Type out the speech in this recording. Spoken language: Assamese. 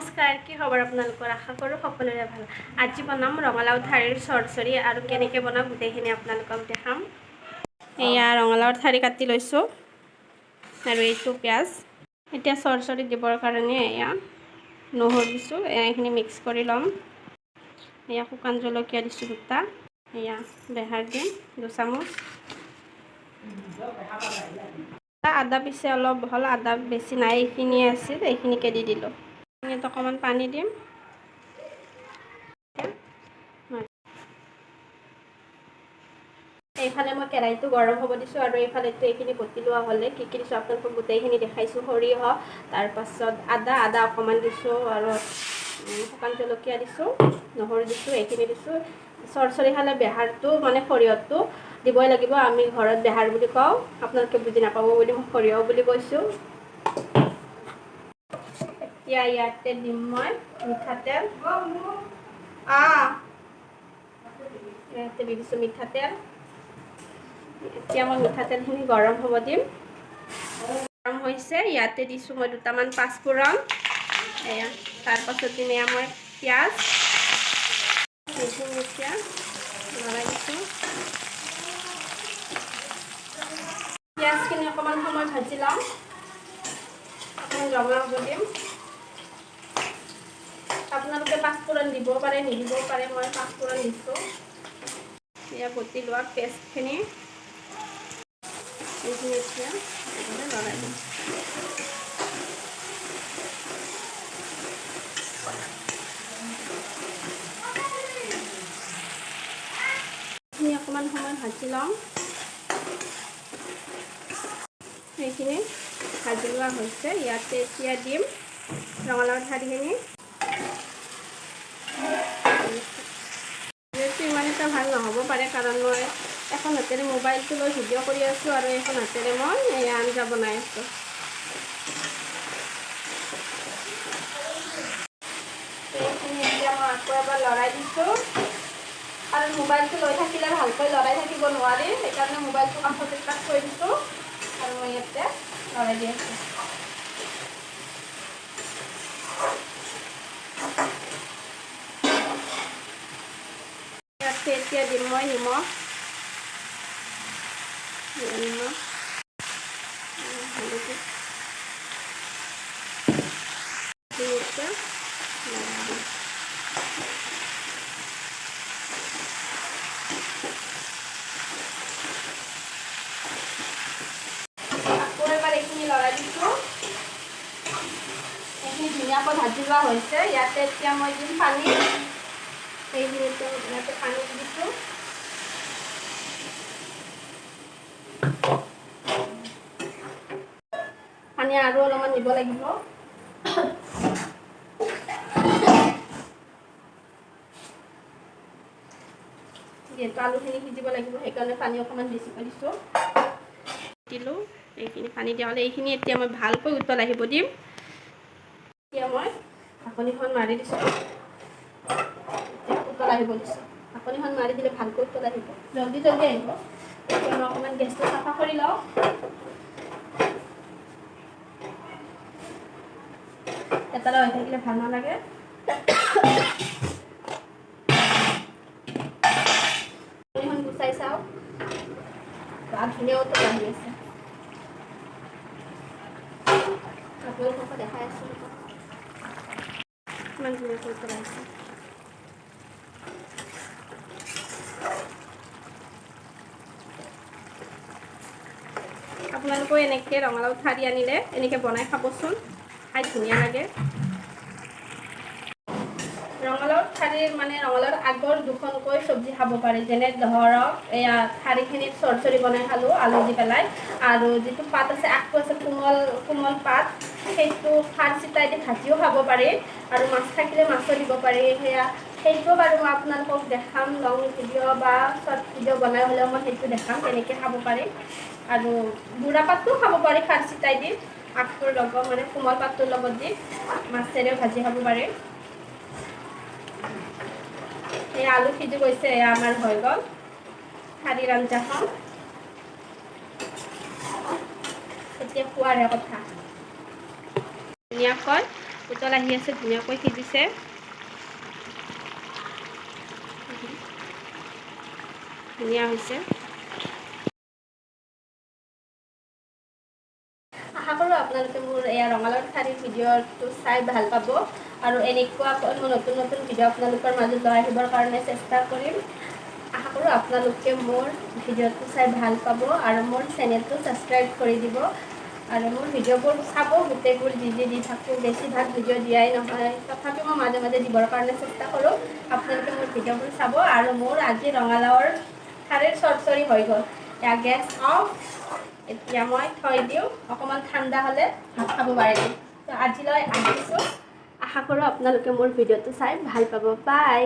নমস্কাৰ, কি খবৰ আপোনালোকৰ? আশা কৰোঁ সকলোৰে ভাল। আজি বনাম ৰঙালাও ঠাৰিৰ চৰচৰি আৰু কেনেকৈ বনাম গোটেইখিনি আপোনালোকক দেখাম। এয়া ৰঙালাওৰ ঠাৰি কাটি লৈছোঁ আৰু এইটো পিঁয়াজ। এতিয়া চৰচৰি দিবৰ কাৰণে এয়া নহৰু দিছোঁ, এয়া এইখিনি মিক্স কৰি ল'ম। এয়া শুকান জলকীয়া দিছোঁ দুটা, এয়া বেহাৰ দিম 2 চামুচ। আদা পিছে অলপ হ'ল, আদা বেছি নাই, এইখিনিয়ে আছিল, এইখিনিকে দি দিলোঁ। ইয়াত অকণমান পানী দিম। এইফালে মই কেৰাহীটো গৰম হ'ব দিছোঁ আৰু এইফালেতো এইখিনি বটি লোৱা হ'লে কি কি দিছোঁ আপোনালোকক গোটেইখিনি দেখাইছোঁ। সৰিয়হ, তাৰপাছত আদা আদা অকণমান দিছোঁ আৰু শুকান জলকীয়া দিছোঁ, নহৰু দিছোঁ, এইখিনি দিছোঁ। চৰচৰি খালে বেহাৰটো মানে সৰিয়হটো দিবই লাগিব। আমি ঘৰত বেহাৰ বুলি কওঁ, আপোনালোকে বুজি নাপাব বুলি মই সৰিয়হ বুলি কৈছোঁ। এতিয়া ইয়াতে দিম মই মিঠাতেল। ইয়াতে দি দিছোঁ মিঠাতেল। এতিয়া মই মিঠাতেলখিনি গৰম হ'ব দিম। গৰম হৈছে, ইয়াতে দিছোঁ মই দুটামান পাঁচফোৰণ। এয়া তাৰপাছত দিম এয়া মই পিঁয়াজ। এইখিনি এতিয়া লৰাই দিছোঁ। পিঁয়াজখিনি অকণমান সময় ভাজি ল'ম, অকণমান ৰঙা হ'ব দিম। আপোনালোকে পাঁচফোৰণ দিব পাৰে, নিদিবও পাৰে, মই পাঁচফোৰণ দিছোঁ। এয়া বটি লোৱা পেষ্টখিনি এইখিনি এতিয়া লৰাই দিম। এইখিনি অকণমান সময় ভাজি ল'ম। সেইখিনি ভাজি লোৱা হৈছে। ইয়াতে এতিয়া দিম ৰঙালাও ঠাৰিখিনি। ভিডিঅ'টো ইমান এটা ভাল নহ'ব পাৰে, কাৰণ মই এখন হাতেৰে মোবাইলটো লৈ ভিডিঅ' কৰি আছোঁ আৰু এখন হাতেৰে মই এই আঞ্জা বনাই আছোঁ। এইখিনি এতিয়া মই আকৌ এবাৰ লৰাই দিছোঁ, কাৰণ মোবাইলটো লৈ থাকিলে ভালকৈ লৰাই থাকিব নোৱাৰি, সেইকাৰণে মোবাইলটো কাষতে তাত থৈ দিছোঁ আৰু মই ইয়াতে লৰাই দি আছোঁ। ইয়াতে এতিয়া দিম মই নিমখ, নিমখ, হালধি। এতিয়া লৰাই দিম। আকৌ এবাৰ এইখিনি লৰাই দিছোঁ। এইখিনি ধুনীয়াকৈ ভাজি লোৱা হৈছে। ইয়াতে এতিয়া মই দিম পানী। সেইখিনি ইয়াতে পানী দি দিছোঁ। পানী আৰু অলপমান দিব লাগিব। যিহেতু আলুখিনি সিজিব লাগিব, সেইকাৰণে পানী অকণমান বেছিকৈ দিছোঁ। দিলোঁ এইখিনি পানী দিয়া হ'লে এইখিনি এতিয়া মই ভালকৈ উতল আহিব দিম। এতিয়া মই ঢাকনিখন মাৰি দিছোঁ, এতিয়া উতল আহিব দিছোঁ। ঢাকনিখন মাৰি দিলে ভালকৈ উতল আহিব, জল্দি জল্দি আহিব। এতিয়া মই অকণমান গেছটো চাফা কৰি লওঁ। লেতেৰা হৈ থাকিলে ভাল নালাগে। ঢাকনিখন গুচাই চাওঁ, ধুনীয়া উতল আহি আছে। আপোনালোককো দেখাই আছোঁ, ইমান ধুনীয়াকৈ উতল আহিছে। আপোনালোকেও এনেকৈ ৰঙালাও ঠাৰি আনিলে এনেকৈ বনাই খাবচোন, খাই ধুনীয়া লাগে। ৰঙালাও ঠাৰিৰ মানে ৰঙালাওৰ আগৰ দুখনকৈ চব্জি খাব পাৰি। যেনে ধৰক এয়া ঠাৰিখিনিত চৰচৰি বনাই খালোঁ আলু দি পেলাই, আৰু যিটো পাত আছে, আগটো আছে, কোমল কোমল পাত, সেইটো খাৰ চিটাই দি ভাজিও খাব পাৰি, আৰু মাছ থাকিলে মাছো দিব পাৰি। সেয়া সেইটো বাৰু মই আপোনালোকক দেখাম, লং ভিডিঅ' বা শ্বৰ্ট ভিডিঅ' বনাই হ'লেও মই সেইটো দেখাম কেনেকৈ খাব পাৰি। আৰু বুঢ়া পাতটোও খাব পাৰি খাৰ চিটাই দি, আগটোৰ লগত মানে কোমল পাতটোৰ লগত দি মাছেৰেও ভাজি খাব পাৰি। এই আলু সিজি গৈছে, এয়া আমাৰ হৈ গ'ল ঠাৰিৰ আঞ্জাখন। এতিয়া খোৱাৰহে কথা। ধুনীয়াকৈ উতল আহি আছে, ধুনীয়াকৈ সিজিছে। ধুনীয়া হৈছে। আশা কৰোঁ আপোনালোকে মোৰ এয়া ৰঙালাওৰ ঠাৰিৰ ভিডিঅ'টো চাই ভাল পাব আৰু এনেকুৱাকৈ মই নতুন নতুন ভিডিঅ' আপোনালোকৰ মাজত লৈ আহিবৰ কাৰণে চেষ্টা কৰিম। আশা কৰোঁ আপোনালোকে মোৰ ভিডিঅ'টো চাই ভাল পাব আৰু মোৰ চেনেলটো ছাবস্ক্ৰাইব কৰি দিব আৰু মোৰ ভিডিঅ'বোৰ চাব গোটেইবোৰ, যি যি দি থাকোঁ। বেছিভাগ ভিডিঅ' দিয়াই নহয়, তথাপিও মই মাজে মাজে দিবৰ কাৰণে চেষ্টা কৰোঁ। আপোনালোকে মোৰ ভিডিঅ'বোৰ চাব। আৰু মোৰ আজি ৰঙালাওৰ ঠাৰিৰ চৰচৰি হৈ গ'ল। এয়া গেছ অফ, এতিয়া মই থৈ দিওঁ, অকণমান ঠাণ্ডা হ'লে ভাত খাব পাৰিম। তো আজিলৈ আহিছোঁ। আশা কৰোঁ আপোনালোকে মোৰ ভিডিঅ'টো চাই ভাল পাব। বাই।